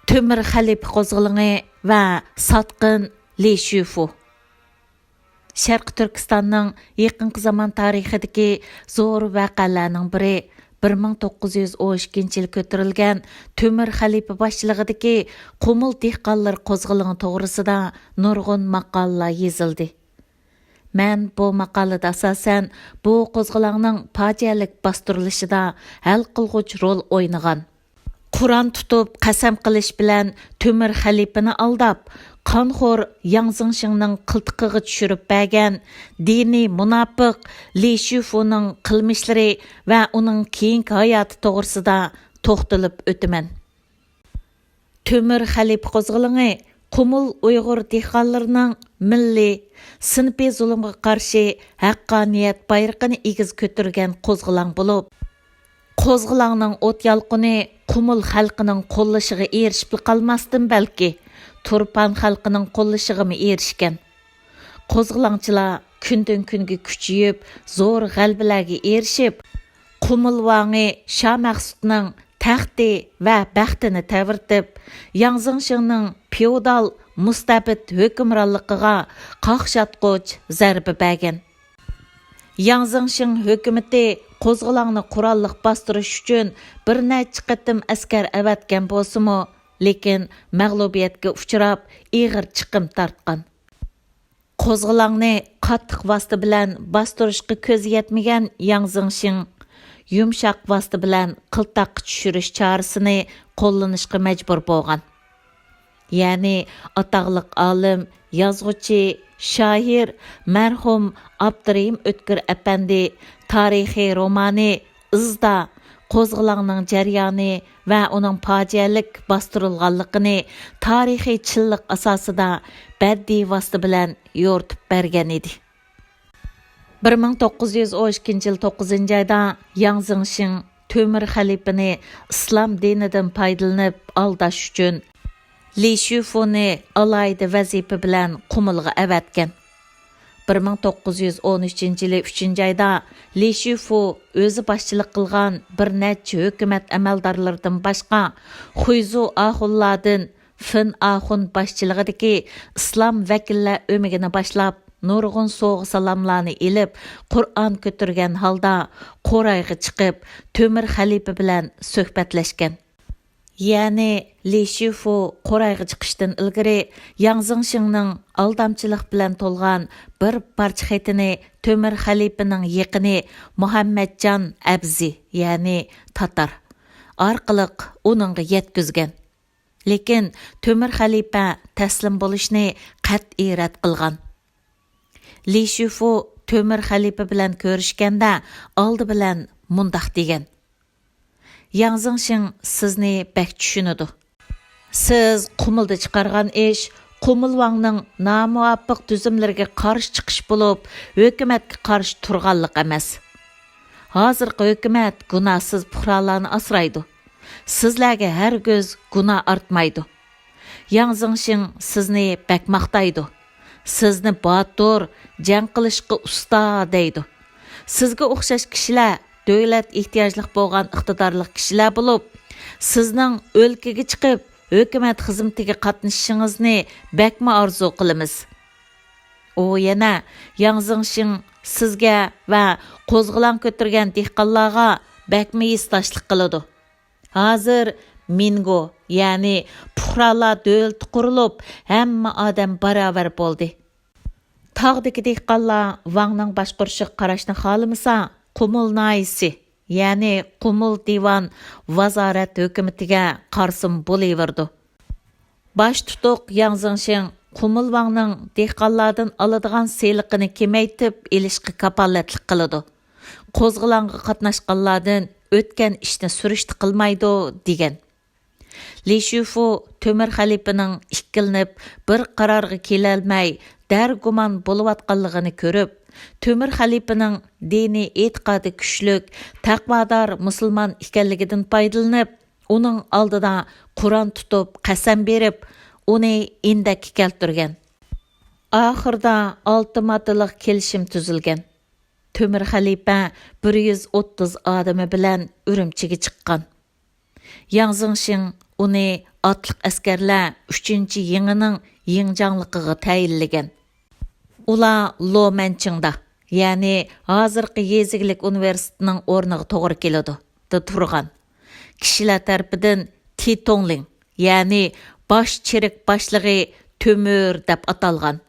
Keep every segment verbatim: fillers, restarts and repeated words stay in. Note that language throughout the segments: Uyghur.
تۆمۈر خەلىپە قوزغىلىڭى ۋە ساتقىن لى شۈفۇ. شەرقىي تۈركىستاننىڭ يېقىنقى زامان تارىخىدىكى زور ۋەقەلەرنىڭ بىرى، بىر مىڭ توققۇز يۈز ئون ئىككىنچى يىل كۆتۈرۈلگەن تۆمۈر خەلىپە باشچىلىقىدىكى قۇمۇل دېھقانلىرى قوزغىلىڭى توغرىسىدا نۇرغۇن ماقالىلەر يېزىلدى. مەن بۇ ماقالىدە ئاساسەن بۇ قوزغىلاڭنىڭ پاجىئەلىك باستۇرۇلۇشىدا ھەل قىلغۇچ رول ئوينىغان، قۇرئان تۇتۇپ قەسەم قىلىش بىلەن تۆمۈر خەلىپىنى ئالداپ، قانخور ياڭ زېڭشىڭنىڭ قىلتىقىغا چۈشۈرۈپ بەرگەن دىنىي مۇناپىق لى شۈفۇنىڭ قىلمىشلىرى ۋە ئۇنىڭ كېيىنكى ھاياتى توغرىسىدا توختىلىپ ئۆتىمەن. تۆمۈر خەلىپە قوزغىلىڭى قۇمۇل ئۇيغۇر دېھقانلىرىنىڭ مىللىي، سىنىپىي زۇلۇمغا قارشى ھەققانىيەت بايرىقىنى ئېگىز كۆتۈرگەن قوزغىلاڭ بولۇپ، قوزغىلاڭنىڭ ئوت يالقۇنى قۇمۇل خەلقىنىڭ قوللىشىغا ئېرىشىپلا قالماستىن، بەلكى تۇرپان خەلقىنىڭ قوللىشىغىمۇ ئېرىشكەن. قوزغىلاڭچىلار كۈندىن-كۈنگە كۈچىيىپ، زور غەلىبىلەرگە ئېرىشىپ، قۇمۇل ۋاڭى شامەخسۇتنىڭ تەختى ۋە بەختىنى تەۋرىتىپ، ياڭ زېڭشىڭنىڭ فېئودال مۇستەبىت ھۆكۈمرانلىقىغا قاقشاتقۇچ زەربە بەرگەن. ياڭ زېڭشىڭ ھۆكۈمىتى قوزغىلاڭنى قوراللىق باستۇرۇش ئۈچۈن بىر نەچچە قېتىم ئەسكەر ئەۋەتكەن بولسىمۇ، لېكىن مەغلۇبىيەتكە ئۇچراپ، ئېغىر چىقىم تارتقان. قوزغىلاڭنى قاتتىق ۋاسىتە بىلەن باستۇرۇشقا كۆزى يەتمىگەن ياڭ زېڭشىڭ يۇمشاق ۋاسىتە بىلەن قىلتاققا چۈشۈرۈش چارىسىنى قوللىنىشقا مەجبۇر بولغان. يەنى ئاتاقلىق ئالىم، يازغۇچى، شائىر مەرھۇم ئابدۇرېھىم ئۆتكۈر ئەپەندى تارىخىي رومانى ئىزدا قوزغىلاڭنىڭ جەريانى ۋە ئۇنىڭ پاجىئەلىك باستۇرۇلغانلىقىنى تارىخىي چىنلىق ئاساسىدا بەدىئىي ۋاسىتە بىلەن يورۇتۇپ بەرگەن ئىدى. بىر مىڭ توققۇز يۈز ئون ئىككىنچى يىل توققۇزىنچى ئايدا ياڭ زېڭشىڭ تۆمۈر خەلىپىنى ئىسلام دىنىدىن پايدىلىنىپ ئالداش ئۈچۈن لى شۈفۇنى ئالاھىدە ۋەزىپە بىلەن قۇمۇلغا ئەۋەتكەن. بىر مىڭ توققۇز يۈز ئون ئۈچىنچى يىلى ئۈچىنچى ئايدا لى شۈفۇ ئۆزى باشچىلىق قىلغان بىر نەچچە ھۆكۈمەت ئەمەلدارلىرىدىن باشقا، خۇيزۇ ئاخۇنلاردىن فېن ئاخۇن باشچىلىقىدىكى ئىسلام ۋەكىللەر ئۆمىكىنى باشلاپ، نۇرغۇن سوۋغا-سالاملارنى ئېلىپ، قۇرئان كۆتۈرگەن ھالدا قورايغا چىقىپ، تۆمۈر خەلىپە بىلەن سۆھبەتلەشكەن. يەنى لى شۈفۇ قورايغا چىقىشتىن ئىلگىرى ياڭ زېڭشىڭنىڭ ئالدامچىلىق بىلەن تولغان بىر پارچە خېتىنى تۆمۈر خەلىپىنىڭ يېقىنى مۇھەممەتجان ئەبزى، يەنى تاتار، ئارقىلىق ئۇنىڭغا يەتكۈزگەن. لېكىن تۆمۈر خەلىپە تەسلىم بولۇشنى قەتئىي رەت قىلغان. لى شۈفۇ تۆمۈر خەلىپە بىلەن كۆرۈشكەندە ئالدى بىلەن مۇنداق دېگەن: ياڭ زېڭشىڭ سىزنى بەك چۈشىنىدۇ. سىز قۇمۇلدا چىقارغان ئىش قۇمۇل ۋاڭنىڭ نامۇۋاپىق تۈزۈملىرىگە قارشى چىقىش بولۇپ، ھۆكۈمەتكە قارشى تۇرغانلىق ئەمەس. ھازىرقى ھۆكۈمەت گۇناھسىز پۇقرالارنى ئاسرايدۇ. سىزلەرگە ھەرگىز گۇناھ ئارتمايدۇ. ياڭ زېڭشىڭ سىزنى بەك ماختايدۇ. سىزنى باتۇر، جەڭ قىلىشقا ئۇستا دەيدۇ. سىزگە ئوخشاش كىشىلەر، دۆلەت ئېھتىياجلىق بولغان ئىقتىدارلىق كىشىلەر بولۇپ، سىزنىڭ ئۆلكىگە چىقىپ، ھۆكۈمەت خىزمىتىگە قاتنىشىشىڭىزنى بەكمۇ ئارزۇ قىلىمىز. ئۇ يەنە ياڭ زېڭشىڭ سىزگە ۋە قوزغىلاڭ كۆتۈرگەن دېھقانلارغا بەكمۇ ھېسداشلىق قىلىدۇ. ھازىر مىنگو، يەنى پۇقرالار دۆلىتى قۇرۇلۇپ، ھەممە ئادەم باراۋەر بولدى. تاغدىكى دېھقانلار ۋاڭنىڭ باشقۇرۇشىغا قاراشنى خالىمىسا، قۇمۇل ناھىيىسى، يەنى قۇمۇل دىۋان ۋازارەت ھۆكۈمىتىگە قارىسىمۇ بولۇۋېرىدۇ. باش تۇتۇق ياڭ زېڭشىڭ قۇمۇل ۋاڭنىڭ دېھقانلاردىن ئالىدىغان سېلىقىنى كېمەيتىپ ئېلىشقا كاپالەتلىك قىلىدۇ. قوزغىلاڭغا قاتناشقانلاردىن ئۆتكەن ئىشنى سۈرۈشتە قىلمايدۇ، دېگەن. لى شۈفۇ تۆمۈر خەلىپىنىڭ ئىككىلىنىپ بىر قارارغا كېلەلمەي، دەرگۇمان بولۇۋاتقانلىقىنى كۆرۈپ، تۆمۈر خەلىپىنىڭ دىنىي ئېتىقادى كۈچلۈك، تەقۋادار مۇسۇلمان ئىكەنلىكىدىن پايدىلىنىپ، ئۇنىڭ ئالدىدا قۇرئان تۇتۇپ قەسەم بېرىپ، ئۇنى ئىندەككە كەلتۈرگەن. ئاخىرىدا ئالتە ماددىلىق كېلىشىم تۈزۈلگەن. تۆمۈر خەلىپە بىر يۈز ئوتتۇز ئادىمى بىلەن ئۈرۈمچىگە چىققان. ياڭ زېڭشىڭ ئۇنى ئاتلىق ئەسكەرلەر ئۈچىنچى يىڭنىڭ يىڭجاڭلىقىغا تەيىنلىگەن. ئۇلار لو مەنچىڭدا، يەنى ھازىرقى يېزا ئىگىلىك ئۇنىۋېرسىتېتىنىڭ ئورنىغا توغرا كېلىدۇ، دا تۇرغان. كىشىلەر تەرىپىدىن تى تۇڭلىڭ، يەنى باش چېرىك باشلىقى تۆمۈر دەپ ئاتالغان.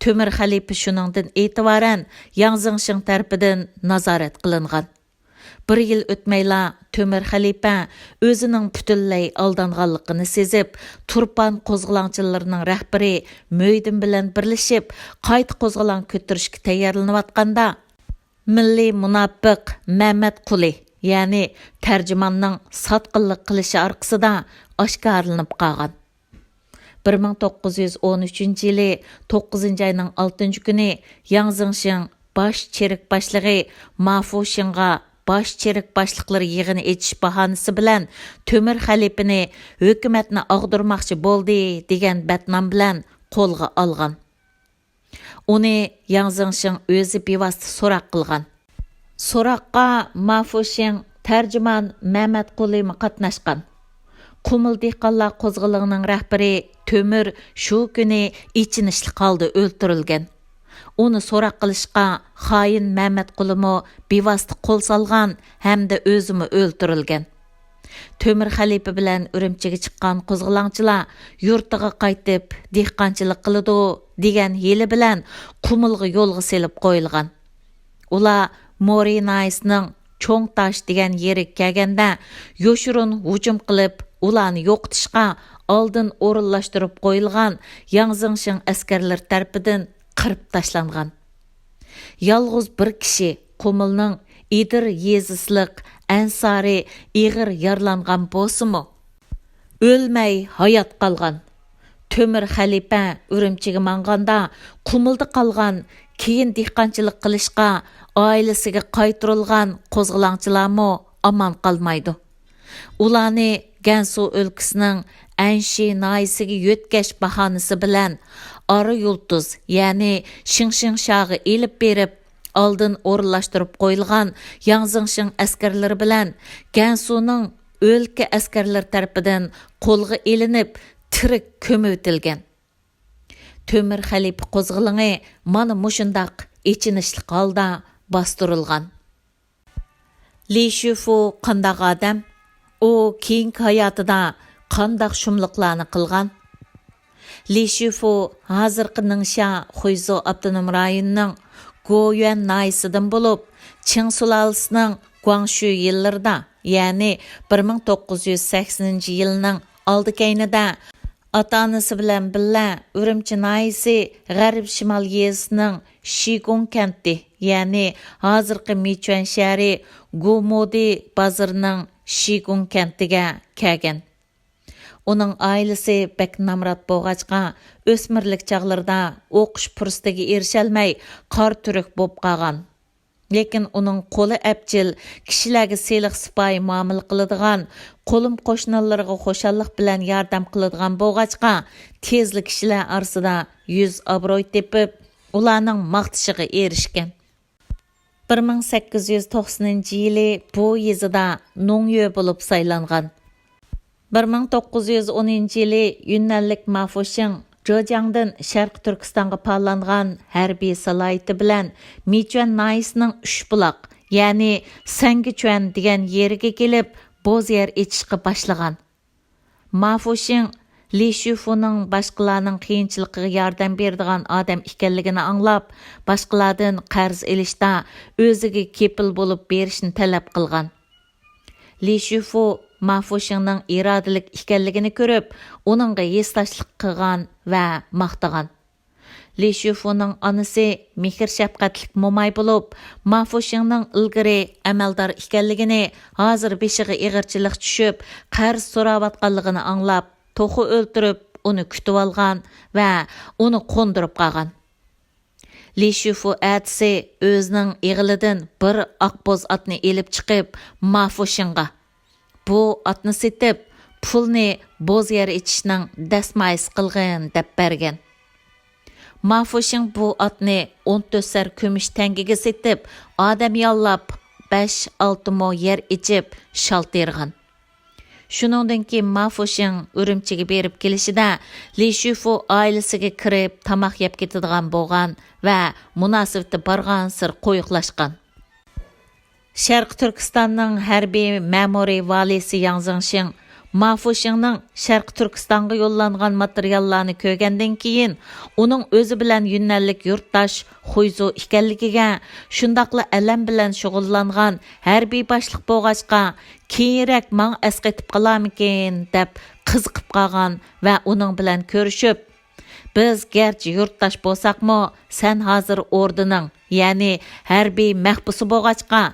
تۆمۈر خەلىپە شۇنىڭدىن ئېتىبارەن ياڭ زېڭشىڭ تەرىپىدىن نازارەت قىلىنغان. بىر يىل ئۆتمەيلا تۆمۈر خەلىپە ئۆزىنىڭ پۈتۈنلەي ئالدانغانلىقىنى سېزىپ، تۇرپان قوزغىلاڭچىلىرىنىڭ رەھبىرى مۆيدىن بىلەن بىرلىشىپ، قايتا قوزغىلاڭ كۆتۈرۈشكە تەييارلىنىۋاتقاندا، مىللىي مۇناپىق مەمەت قۇلى، يەنى تەرجىماننىڭ ساتقىنلىق قىلىشى ئارقىسىدا ئاشكارىلىنىپ قالغان. بىر مىڭ توققۇز يۈز ئون ئۈچىنچى يىلى توققۇزىنچى ئاينىڭ ئالتىنچى كۈنى ياڭ زېڭشىڭ باش چېرىك باشلىقى ما فۇشىڭغا باش چېرىك باشلىقلىرى يىغىنى ئېچىش باھانىسى بىلەن تۆمۈر خەلىپىنى ھۆكۈمەتنى ئاغدۇرماقچى بولدى دېگەن بەتنام بىلەن قولغا ئالغان. ئۇنى ياڭ زېڭشىڭ ئۆزى بىۋاسىتە سوراق قىلغان. سوراققا ما فۇشىڭ، تەرجىمان مەمەت قۇلىمۇ قاتناشقان. قۇمۇل دېھقانلار قوزغىلىڭىنىڭ رەھبىرى تۆمۈر شۇ كۈنى ئېچىنىشلىق ھالدا ئۆلتۈرۈلگەن. ئۇنى سوراق قىلىشقا خائىن مەمەت قۇلىمۇ بىۋاسىتە قول سالغان ھەمدە ئۆزىمۇ ئۆلتۈرۈلگەن. تۆمۈر خەلىپە بىلەن ئۈرۈمچىگە چىققان قوزغىلاڭچىلار يۇرتىغا قايتىپ، دېھقانچىلىق قىلىدۇ دېگەن ھىيلە بىلەن قۇمۇلغا يولغا سېلىپ قويۇلغان. ئۇلار مورى ناھىيىسىنىڭ چوڭ تاش دېگەن يېرىگە كەلگەندە، يوشۇرۇن ھۇجۇم قىلىپ، ئۇلارنى يوقىتىشقا ئالدىن ئورۇنلاشتۇرۇپ قويۇلغان ياڭ زېڭشىڭ ئەسكەرلىرى تەرىپىدىن قىرىپ تاشلانغان. يالغۇز بىر كىشى، قۇمۇلنىڭ ئىدىر يېزىسىلىق ئەنسارى ئېغىر يارىلانغان بولسىمۇ، ئۆلمەي ھايات قالغان. تۆمۈر خەلىپە ئۈرۈمچىگە ماڭغاندا، قۇمۇلدا قالغان، كېيىن دېھقانچىلىق قىلىشقا ئائىلىسىگە قايتۇرۇلغان قوزغىلاڭچىلارمۇ ئامان قالمايدۇ. ئۇلارنى گەنسۇ ئۆلكىسىنىڭ ئەنشى ناھىيىسىگە يۆتكەش باھانىسى بىلەن ئارا يۇلتۇز، يەنى شىڭشىڭشاغا ئېلىپ بېرىپ، ئالدىن ئورۇنلاشتۇرۇپ قويۇلغان ياڭ زېڭشىڭ ئەسكەرلىرى بىلەن گەنسۇنىڭ ئۆلكە ئەسكەرلىرى تەرىپىدىن قولغا ئېلىنىپ، تىرىك كۆمۈۋېتىلگەن. تۆمۈر خەلىپە قوزغىلىڭى مانا مۇشۇنداق ئېچىنىشلىق ھالدا باستۇرۇلغان. لى شۈفۇ قانداق ئادەم؟ ئۇ كېيىنكى ھاياتىدا قانداق شۇملۇقلارنى قىلغان؟ لى شۈفۇ ھازىرقى نىڭشيا خۇيزۇ ئاپتونوم رايونىنىڭ گويۈەن ناھىيىسىدىن بولۇپ، چىڭ سۇلالىسىنىڭ گۇاڭشۈ يىللىرىدا، يەنى بىر مىڭ توققۇز يۈز سەكسىنىنچى يىلنىڭ ئالدى كەينىدە ئاتا-ئانىسى بىلەن بىللە ئۈرۈمچى ناھىيىسى غەربىي شىمال يېزىسىنىڭ شىگۇڭ كەنتى، يەنى ھازىرقى مىچۈەن شەھىرى گۇمۇدى بازىرىنىڭ شىگۇڭ كەنتىگە كەلگەن. ئۇنىڭ ئائىلىسى بەك نامرات بولغاچقا، ئۆسمۈرلۈك چاغلىرىدا ئوقۇش پۇرسىتىگە ئېرىشەلمەي، قارا تۈرۈك بولۇپ قالغان. لېكىن ئۇنىڭ قولى ئەپچىل، كىشىلەرگە سىلىق سىپايى مۇئامىلە قىلىدىغان، قولۇم قوشنىلىرىغا خۇشاللىق بىلەن ياردەم قىلىدىغان بولغاچقا، تېزلا كىشىلەر ئارىسىدا يۈز ئابرۇي تېپىپ، ئۇلارنىڭ ماختىشىغا ئېرىشكەن. بىر مىڭ سەككىز يۈز توقسىنىنچى يىلى بۇ يېزىدا نوڭيۆ بولۇپ سايلانغان. بىر مىڭ توققۇز يۈز ئونىنچى يىلى يۈننەنلىك ما فۇشىڭ جېجياڭدىن شەرقىي تۈركىستانغا پالانغان ھەربىي سالاھىيىتى بىلەن مىچۈەن ناھىيىسىنىڭ ئۈچ بۇلاق، يەنى سەڭگىچۈەن دېگەن يېرىگە كېلىپ، بوز يەر ئېچىشقا باشلىغان. ما فۇشىڭ لى شۈفۇنىڭ باشقىلارنىڭ قىيىنچىلىقىغا ياردەم بېرىدىغان ئادەم ئىكەنلىكىنى ئاڭلاپ، باشقىلاردىن قەرز ئېلىشتا ئۆزىگە كېپىل بولۇپ بېرىشنى تەلەپ قىلغان. لى شۈفۇ ما فۇشىڭنىڭ ئىرادىلىك ئىكەنلىكىنى كۆرۈپ، ئۇنىڭغا ھېسداشلىق قىلغان ۋە ماختىغان. لى شۈفۇنىڭ ئانىسى مېھىر-شەپقەتلىك موماي بولۇپ، ما فۇشىڭنىڭ ئىلگىرى ئەمەلدار ئىكەنلىكىنى، ھازىر بېشىغا ئېغىرچىلىق چۈشۈپ، قەرز سوراۋاتقانلىقىنى ئاڭلاپ، توخۇ ئۆلتۈرۈپ، ئۇنى كۈتۈۋالغان ۋە ئۇنى قوندۇرۇپ قالغان. لى شۈفۇ ئەتىسى ئۆزىنىڭ ئېغىلىدىن بىر ئاق بوز ئاتنى ئېلىپ چىقىپ، ما فۇشىڭغا، «بۇ ئاتنى سېتىپ، پۇلنى بوز يەر ئېچىشنىڭ دەسمايىسى قىلغىن» دەپ بەرگەن. ما فۇشىڭ بۇ ئاتنى ئون تۆت سەر كۈمۈش تەڭگىگە سېتىپ، ئادەم ياللاپ، بەش-ئالتە مو يەر ئېچىپ شالتىرىغان. شۇنىڭدىن كېيىن ما فۇشىڭ ئۈرۈمچىگە بېرىپ كېلىشىدە، لى شۈفۇ ئائىلىسىگە كىرىپ تاماق يەپ كېتىدىغان بولغان ۋە مۇناسىۋىتى بارغانسېرى قويۇقلاشقان. شەرقىي تۈركىستاننىڭ ھەربىي مەمۇرىي ۋالىيسى ياڭ زېڭشىڭ ما فۇشىڭنىڭ شەرقىي تۈركىستانغا يوللانغان ماتېرىياللارنى كۆرگەندىن كېيىن، ئۇنىڭ ئۆزى بىلەن يۈننەنلىك يۇرتداش خۇيزۇ ئىكەنلىكىگە، شۇنداقلا ئەلەم بىلەن شۇغۇللانغان ھەربىي باشلىق بولغاچقا، كېيىنرەك ماڭا ئەسقېتىپ قالارمىكىن دەپ قىزىقىپ قالغان ۋە ئۇنىڭ بىلەن كۆرۈشۈپ، بىز گەرچە يۇرتداش بولساقمۇ، سەن ھازىر ئوردىنىڭ، يەنى ھەربىي مەھبۇسى بولغاچقا،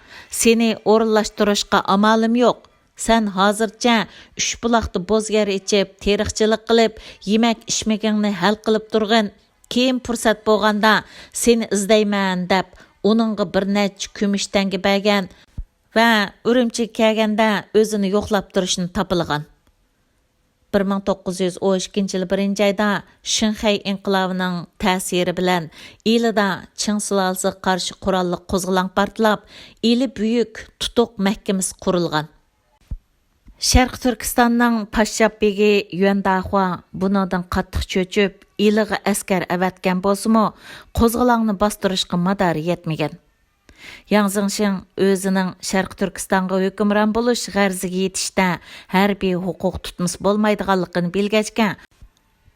سېنى ئورۇنلاشتۇرۇشقا ئامالىم يوق. سەن ھازىرچە ئۈچ بۇلاقتا بوز يەر ئېچىپ، تېرىقچىلىق قىلىپ، يېمەك ئىچمىكىڭنى ھەل قىلىپ تۇرغىن. كېيىن پۇرسەت بولغاندا سېنى ئىزدەيمەن دەپ، ئۇنىڭغا بىر نەچچە كۈمۈش تەڭگە بەرگەن ۋە ئۈرۈمچىگە كەلگەندە ئۆزىنى يوقلاپ تۇرۇشنى تاپىلىغان. بىر مىڭ توققۇز يۈز ئون ئىككىنچى يىل بىرىنچى ئايدا شىنخەي ئىنقىلابىنىڭ تەسىرى بىلەن ئىلىدا چىڭ سۇلالىسىغا قارشى قوراللىق قوزغىلاڭ پارتلاپ، ئىلى بۈيۈك تۇتۇق مەھكىمىسى قۇرۇلغان. شەرقىي تۈركىستاننىڭ پاششاپ بېگى يۈەن داخۇا بۇنىڭدىن قاتتىق چۆچۈپ، ئىلىغا ئەسكەر ئەۋەتكەن بولسىمۇ، قوزغىلاڭنى باستۇرۇشقا مادارى يەتمىگەن. ياڭ زېڭشىڭ ئۆزىنىڭ شەرقىي تۈركىستانغا ھۆكۈمران بولۇش غەرىزىگە يېتىشتە ھەربىي ھوقۇق تۇتمىسا بولمايدىغانلىقىنى بىلگەچكە،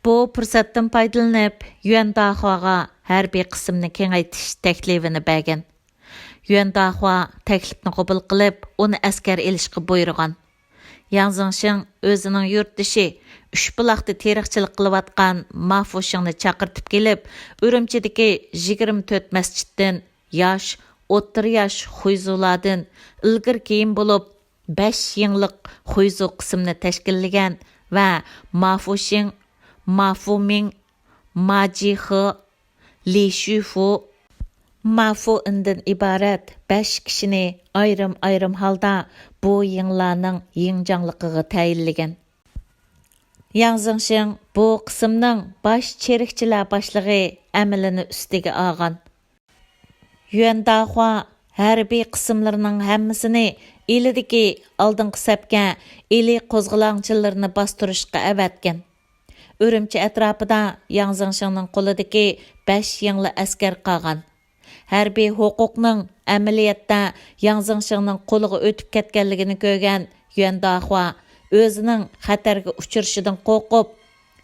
بۇ پۇرسەتتىن پايدىلىنىپ، يۈەن داخۇاغا ھەربىي قىسىمنى كېڭەيتىش تەكلىپىنى بەرگەن. يۈەن داخۇا تەكلىپنى قوبۇل قىلىپ، ئۇنى ئەسكەر ئېلىشقا بۇيرۇغان. ياڭ زېڭشىڭ ئۆزىنىڭ يۇرتدىشى، ئۈچ بۇلاقتا تېرىقچىلىق قىلىۋاتقان ما فۇشىڭنى چاقىرتىپ كېلىپ، ئۈرۈمچىدىكى يىگىرمە تۆت مەسچىتتىن ياش، ئوتتۇرا ياش خۇيزۇلاردىن ئىلگىرى كېيىن بولۇپ، بەش يىڭلىق خۇيزۇ قىسىمنى تەشكىللىگەن ۋە ما فۇشىڭ، ما فۇمىڭ، ما جىخې، لى شۈفۇ، ما فۇئېندىن ئىبارەت بەش كىشىنى ئايرىم-ئايرىم ھالدا بۇ يىڭلارنىڭ يىڭجاڭلىقىغا تەيىنلىگەن. ياڭ زېڭشىڭ بۇ قىسىمنىڭ باش چېرىكچىلەر باشلىقى ئەمىلىنى ئۈستىگە ئالغان. يۈەن داخۇا ھەربىي قىسىملىرىنىڭ ھەممىسىنى ئىلىدىكى ئالدىنقى سەپكە، ئىلى قوزغىلاڭچىلىرىنى باستۇرۇشقا ئەۋەتكەن. ئۈرۈمچى ئەتراپىدا ياڭ زېڭشىڭنىڭ قولىدىكى بەش يىڭلا ئەسكەر قالغان. ھەربىي ھوقۇقنىڭ ئەمەلىيەتتە ياڭ زېڭشىڭنىڭ قولىغا ئۆتۈپ كەتكەنلىكىنى كۆرگەن يۈەن داخۇا ئۆزىنىڭ خەتەرگە ئۇچرىشىدىن قورقۇپ،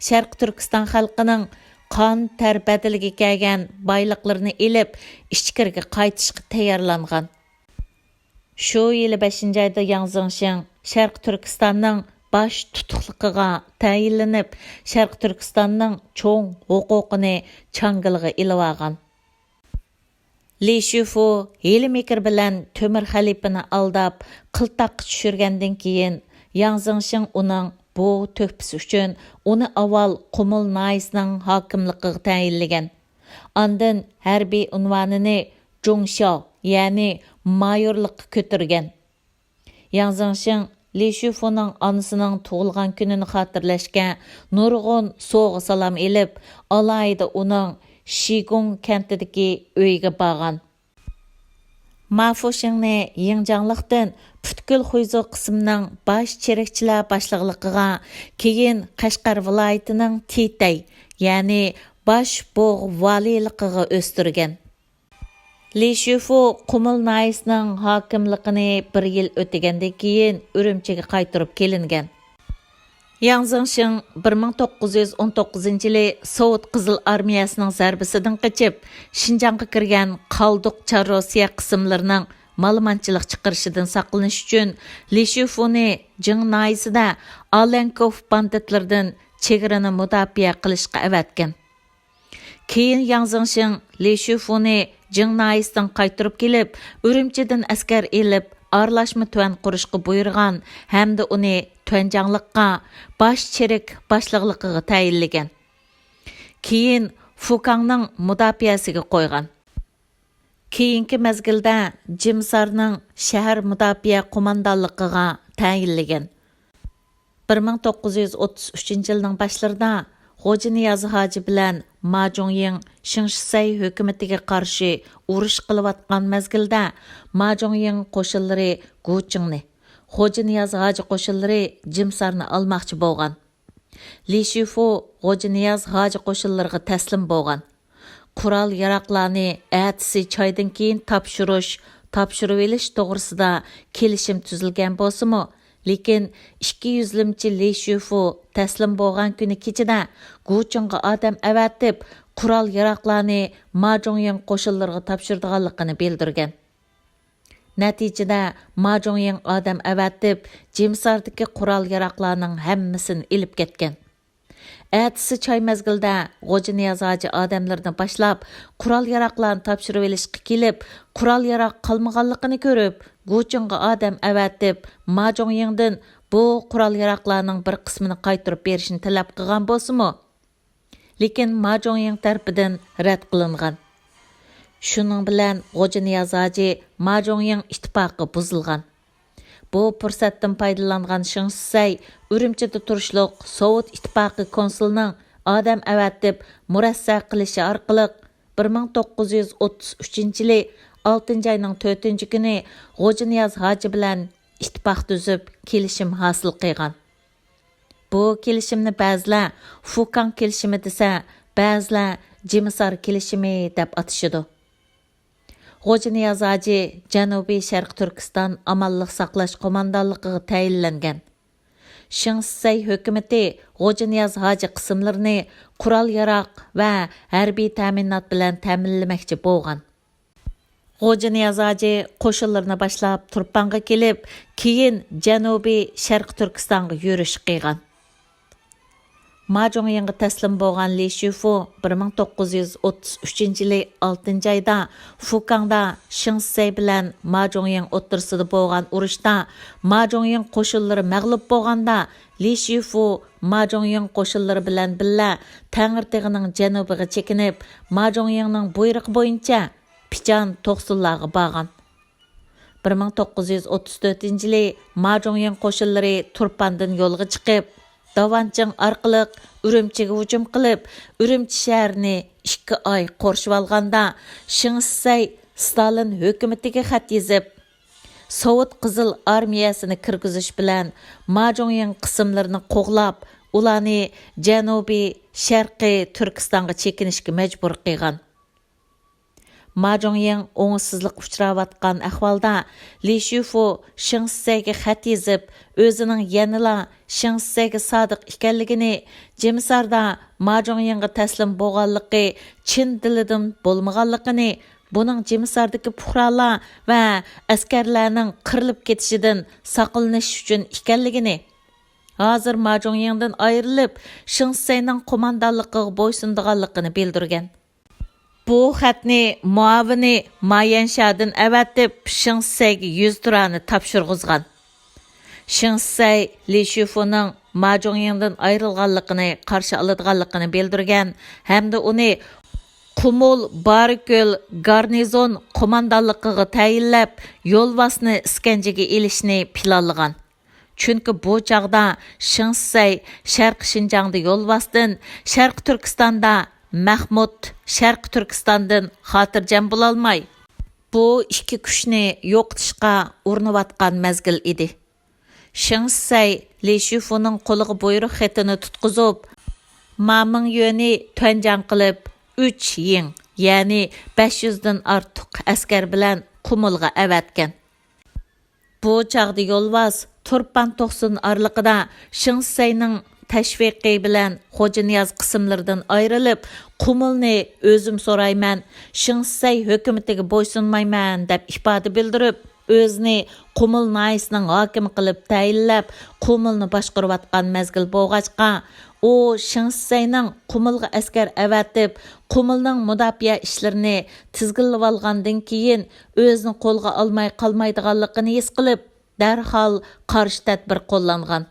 شەرقىي تۈركىستان خەلقىنىڭ قان تەر بەدىلىگە كەلگەن بايلىقلىرىنى ئېلىپ، ئىچكىرىگە قايتىشقا تەييارلانغان. شۇ يىلى بەشىنچى ئايدا ياڭ زېڭشىڭ شەرقىي تۈركىستاننىڭ باش تۇتۇقلۇقىغا تەيىنلىنىپ، شەرقىي تۈركىستاننىڭ چوڭ ھوقۇقىنى چاڭگىلىغا ئېلىۋالغان. لى شۈفۇ ھىيلە-مىكىر بىلەن تۆمۈر خەلىپىنى ئالداپ، قىلتاققا چۈشۈرگەندىن كېيىن، ياڭ زېڭشىڭ ئۇنىڭ بۇ تۆھپىسى ئۈچۈن ئۇنى ئاۋۋال قۇمۇل ناھىيىسىنىڭ ھاكىملىقىغا تەيىنلىگەن. ئاندىن ھەربىي ئۇنۋانىنى جۇڭشياۋ، يەنى مايورلۇققا كۆتۈرگەن. ياڭ زېڭشىڭ لى شۈفۇنىڭ ئانىسىنىڭ تۇغۇلغان كۈنىنى خاتىرىلەشكە نۇرغۇن سوۋغا-سالام ئېلىپ، ئالاھىدە ئۇنىڭ شىگۇڭ كەنتىدىكى ئۆيىگە بارغان. ما فۇشىڭنى يىڭجاڭلىقتىن پۈتكۈل خۇيزۇ قىسمىنىڭ باش چېرىكچىلەر باشلىقلىقىغا، كېيىن قەشقەر ۋىلايىتىنىڭ تىتەي، يەنى باش بوغ ۋالىيلىقىغا ئۆستۈرگەن. لى شۈفۇ قۇمۇل ناھىيىسىنىڭ ھاكىملىقىنى بىر يىل ئۆتىگەندىن كېيىن ئۈرۈمچىگە قايتۇرۇپ كېلىنگەن. ياڭ زېڭشىڭ بىر مىڭ توققۇز يۈز ئون توققۇزىنچى يىلى سوۋېت قىزىل ئارمىيەسىنىڭ زەربىسىدىن قېچىپ، شىنجاڭغا كىرگەن قالدۇق چارروسىيە قىسىملىرىنىڭ مالىمانچىلىق چىقىرىشىدىن ساقلىنىش ئۈچۈن لى شۈفۇنى جىڭ ناھىيىسىدە ئالەنكوف باندىتلىرىدىن چېگرىنى مۇداپىئە قىلىشقا ئەۋەتكەن. كېيىن ياڭ زېڭشىڭ لى شۈفۇنى جىڭ ناھىيىسىدىن قايتۇرۇپ كېلىپ، ئۈرۈمچىدىن ئەسكەر ئېلىپ، ئارىلاشما تۈەن قۇرۇشقا بۇيرۇغان ھەمدە ئۇنى تۈەنجاڭلىققا باش چېرىك باشلىقلىقىغا تەيىنلىگەن. كېيىن فۇكاڭنىڭ مۇداپىئەسىگە قويغان. كېيىنكى مەزگىلدە جىمسارنىڭ شەھەر مۇداپىئە قوماندانلىقىغا تەيىنلىگەن. بىر مىڭ توققۇز يۈز ئوتتۇز ئۈچىنچى يىلنىڭ باشلىرىدا غوجىنىياز ھاجى بىلەن ما جۇڭيىڭ شېڭ شىسەي ھۆكۈمىتىگە قارشى ئۇرۇش قىلىۋاتقان مەزگىلدە، ما جۇڭيىڭ قوشۇنلىرى گۇچىڭنى، خوجانىياز ھاجى قوشۇنلىرى جىمسارنى ئالماقچى بولغان. لى شۈفۇ خوجانىياز ھاجى قوشۇنلىرىغا تەسلىم بولغان. قورال-ياراغلارنى ئەتىسى چايدىن كېيىن تاپشۇرۇش، تاپشۇرۇۋېلىش توغرىسىدا كېلىشىم تۈزۈلگەن بولسىمۇ، لېكىن ئىككى يۈزلىمىچى لى شۈفۇ تەسلىم بولغان كۈنى كېچىدە گۇچىڭغا ئادەم ئەۋەتىپ، قورال-ياراغلارنى ما جۇڭيىڭ قوشۇنلىرىغا تاپشۇرىدىغانلىقىنى بىلدۈرگەن. نەتىجىدە، ما جۇڭيىڭ ئادەم ئەۋەتىپ، جىمساردىكى قورال-ياراغلارنىڭ ھەممىسىنى ئېلىپ كەتكەن. ئەتىسى چاي مەزگىلىدە غوجانىياز ھاجى ئادەملىرىنى باشلاپ، قورال-ياراغلارنى تاپشۇرۇۋېلىشقا كېلىپ، قورال-ياراغ قالمىغانلىقىنى كۆرۈپ، گۇچىڭغا ئادەم ئەۋەتىپ، ما جۇڭيىڭدىن بۇ قورال-ياراغلارنىڭ بىر قىسمىنى قايتۇرۇپ بېرىشنى تەلەپ قىلغان بولسىمۇ، لېكىن ما جۇڭيىڭ تەرىپىدىن رەت قىلىنغان. شۇنىڭ بىلەن غوجانىياز ھاجى ما جۇڭيىڭ ئىتتىپاقى بۇزۇلغان. بۇ پۇرسەتتىن پايدىلانغان شېڭ شىسەي ئۈرۈمچىدە تۇرۇشلۇق سوۋېت ئىتتىپاقى كونسۇلىنىڭ ئادەم ئەۋەتىپ مۇرەسسە قىلىشى ئارقىلىق، بىر مىڭ توققۇز يۈز ئوتتۇز ئۈچىنچى يىلى ئالتىنچى ئاينىڭ تۆتىنچى كۈنى غوجانىياز ھاجى بىلەن ئىتتىپاق تۈزۈپ، كېلىشىم ھاسىل قىلغان. بۇ كېلىشىمنى بەزىلەر فۇكاڭ كېلىشىمى دېسە، بەزىلەر جىمىسار كېلىشىمى دەپ ئاتىشىدۇ. غوجانىياز ھاجى جەنۇبىي شەرقىي تۈركىستان ئامانلىق ساقلاش قوماندانلىقىغا تەيىنلەنگەن. شېڭ شىسەي ھۆكۈمىتى غوجانىياز ھاجى قىسىملىرىنى قورال-ياراغ ۋە ھەربىي تەمىنات بىلەن تەمىنلىمەكچى بولغان. غوجانىياز ھاجى قوشۇنلىرىنى باشلاپ تۇرپانغا كېلىپ، كېيىن جەنۇبىي شەرقىي تۈركىستانغا يۈرۈش قىلغان. ما جۇڭيىڭغا تەسلىم بولغان لى شۈفۇ بىر مىڭ توققۇز يۈز ئوتتۇز ئۈچىنچى يىلى ئالتىنچى ئايدا فۇكاڭدا شېڭ شىسەي بىلەن ما جۇڭيىڭ ئوتتۇرىسىدا بولغان ئۇرۇشتا ما جۇڭيىڭ قوشۇنلىرى مەغلۇپ بولغاندا، لى شۈفۇ ما جۇڭيىڭ قوشۇنلىرى بىلەن بىللە تەڭرىتېغىنىڭ جەنۇبىغا چېكىنىپ، ما جۇڭيىڭنىڭ بۇيرۇقى بويىچە پىچان توقسۇنلارغا بارغان. بىر مىڭ توققۇز يۈز ئوتتۇز تۆتىنچى يىلى ما جۇڭيىڭ قوشۇنلىرى تۇرپاندىن يولغا چىقىپ، داۋانچىڭ ئارقىلىق ئۈرۈمچىگە ھۇجۇم قىلىپ، ئۈرۈمچى شەھىرىنى ئىككى ئاي قورشىۋالغاندا، شېڭ شىسەي ستالىن ھۆكۈمىتىگە خەت يېزىپ، سوۋېت قىزىل ئارمىيەسىنى كىرگۈزۈش بىلەن ما جۇڭيىڭ قىسىملىرىنى قوغلاپ، ئۇلارنى جەنۇبىي شەرقىي تۈركىستانغا چېكىنىشكە مەجبۇر قىلغان. ما جۇڭيىڭ ئوڭۇشسىزلىققا ئۇچراۋاتقان ئەھۋالدا، لى شۈفۇ شېڭ شىسەيگە خەت يېزىپ، ئۆزىنىڭ يەنىلا شېڭ شىسەيگە سادىق ئىكەنلىكىنى، جىمىساردا ما جۇڭيىڭغا تەسلىم بولغانلىقى چىن دىلىدىن بولمىغانلىقىنى، بۇنىڭ جىمىساردىكى پۇقرالار ۋە ئەسكەرلەرنىڭ قىرىلىپ كېتىشىدىن ساقلىنىش ئۈچۈن ئىكەنلىكىنى، ھازىر ما جۇڭيىڭدىن ئايرىلىپ، شېڭ شىسەينىڭ قوماندانلىقىغا بويسۇنىدىغانلىقىنى بىلدۈرگەن. بۇ خەتنى مۇئاۋىنى ما يەنشادىن ئەۋەتىپ، شېڭ شىسەيگە يۈزتۇرانە تاپشۇرغۇزغان. شېڭ شىسەي لى شۈفۇنىڭ ما جۇڭيىڭدىن ئايرىلغانلىقىنى قارشى ئالىدىغانلىقىنى بىلدۈرگەن ھەمدە ئۇنى قۇمۇل بارىكۆل گارنىزون قوماندانلىقىغا تەيىنلەپ، يولۋاسنى ئىسكەنجىگە ئېلىشنى پىلانلىغان. چۈنكى بۇ چاغدا شېڭ شىسەي شەرقىي شىنجاڭدا يولۋاستىن، شەرقىي تۈركىستاندا مەخمۇت، شەرقىي تۈركىستاندىن خاتىرجەم بولالماي، بۇ ئىككى كۈچنى يوقىتىشقا ئۇرۇنۇۋاتقان مەزگىل ئىدى. شېڭ شىسەي لى شۈفۇنىڭ قولىغا بۇيرۇق خېتىنى تۇتقۇزۇپ، ما مىڭيۈەننى تۈەنجاڭ قىلىپ، ئۈچ يىڭ، يەنى بەش يۈزدىن ئارتۇق ئەسكەر بىلەن قۇمۇلغا ئەۋەتكەن. بۇ چاغدا يولۋاس تۇرپان توقسۇن ئارىلىقىدا شېڭ شىسەينىڭ تەشۋىقى بىلەن خوجانىياز قىسىملىرىدىن ئايرىلىپ، قۇمۇلنى ئۆزۈم سورايمەن، شېڭ شىسەي ھۆكۈمىتىگە بويسۇنمايمەن دەپ ئىپادە بىلدۈرۈپ، ئۆزىنى قۇمۇل ناھىيىسىنىڭ ھاكىمى قىلىپ تەيىنلەپ، قۇمۇلنى باشقۇرۇۋاتقان مەزگىل بولغاچقا، ئۇ شېڭ شىسەينىڭ قۇمۇلغا ئەسكەر ئەۋەتىپ، قۇمۇلنىڭ مۇداپىئە ئىشلىرىنى تىزگىنلىۋالغاندىن كېيىن، ئۆزىنى قولغا ئالماي قالمايدىغانلىقىنى ھېس قىلىپ، دەرھال قارشى تەدبىر قوللانغان.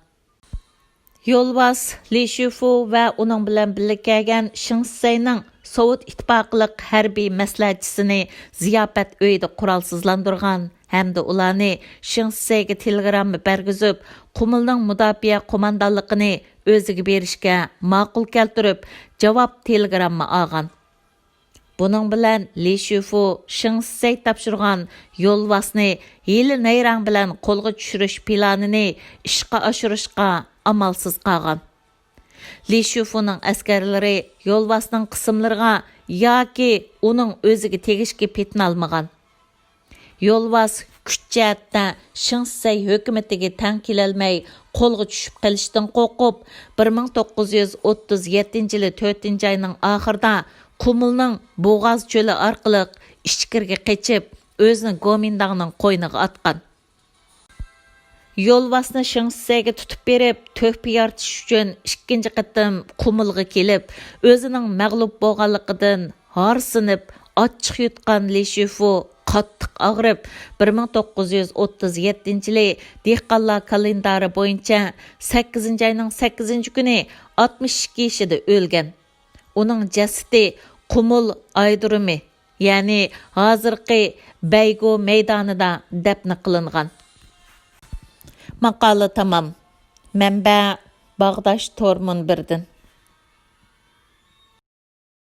يولۋاس لى شۈفۇ ۋە ئۇنىڭ بىلەن بىللە كەلگەن شېڭ شىسەينىڭ سوۋېت ئىتتىپاقلىق ھەربىي مەسلىھەتچىسىنى زىياپەت ئۆيىدە قورالسىزلاندۇرغان ھەمدە ئۇلارنى شېڭ شىسەيگە تېلېگرامما بەرگۈزۈپ، قۇمۇلنىڭ مۇداپىئە قوماندانلىقىنى ئۆزىگە بېرىشكە ماقۇل كەلتۈرۈپ، جاۋاب تېلېگرامما ئالغان. بۇنىڭ بىلەن لى شۈفۇ شېڭ شىسەي تاپشۇرغان يولۋاسنى ھىيلە نەيرەڭ بىلەن قولغا چۈشۈرۈش پىلانىنى ئىشقا ئاشۇرۇشقا ئامالسىز قالغان. لى شۈفۇنىڭ ئەسكەرلىرى يولۋاسنىڭ قىسىملىرىغا ياكى ئۇنىڭ ئۆزىگە تېگىشكە پېتىنالمىغان. يولۋاس كۈچ جەھەتتە شېڭ شىسەي ھۆكۈمىتىگە تەڭ كېلەلمەي، قولغا چۈشۈپ قېلىشتىن قورقۇپ، بىر مىڭ توققۇز يۈز ئوتتۇز يەتتىنچى يىلى تۆتىنچى ئاينىڭ ئاخىرىدا قۇمۇلنىڭ بوغاز چۆلى ئارقىلىق ئىچكىرىگە قېچىپ، ئۆزىنى گومىنداڭنىڭ قوينىغا ئاتقان. يولۋاسنى شېڭ شىسەيگە تۇتۇپ بېرىپ، تۆھپە يارىتىش ئۈچۈن ئىككىنچى قېتىم قۇمۇلغا كېلىپ، ئۆزىنىڭ مەغلۇپ بولغانلىقىدىن ھارسىنىپ، ئاچچىق يۇتقان لى شۈفۇ قاتتىق ئاغرىپ، بىر مىڭ توققۇز يۈز ئوتتۇز يەتتىنچى يىلى دېھقانلار كالېندارى بويىچە سەككىزىنچى ئاينىڭ سەككىزىنچى كۈنى ئاتمىش ئىككى يېشىدا ئۆلگەن. ئۇنىڭ جەسىتى قۇمۇل ئايرودرومى، يەنى ھازىرقى بەيگو مەيدانىدا دەپنە قىلىنغان. ماقالە تامام. مەنبە: باغداش تور مۇنبىرىدىن.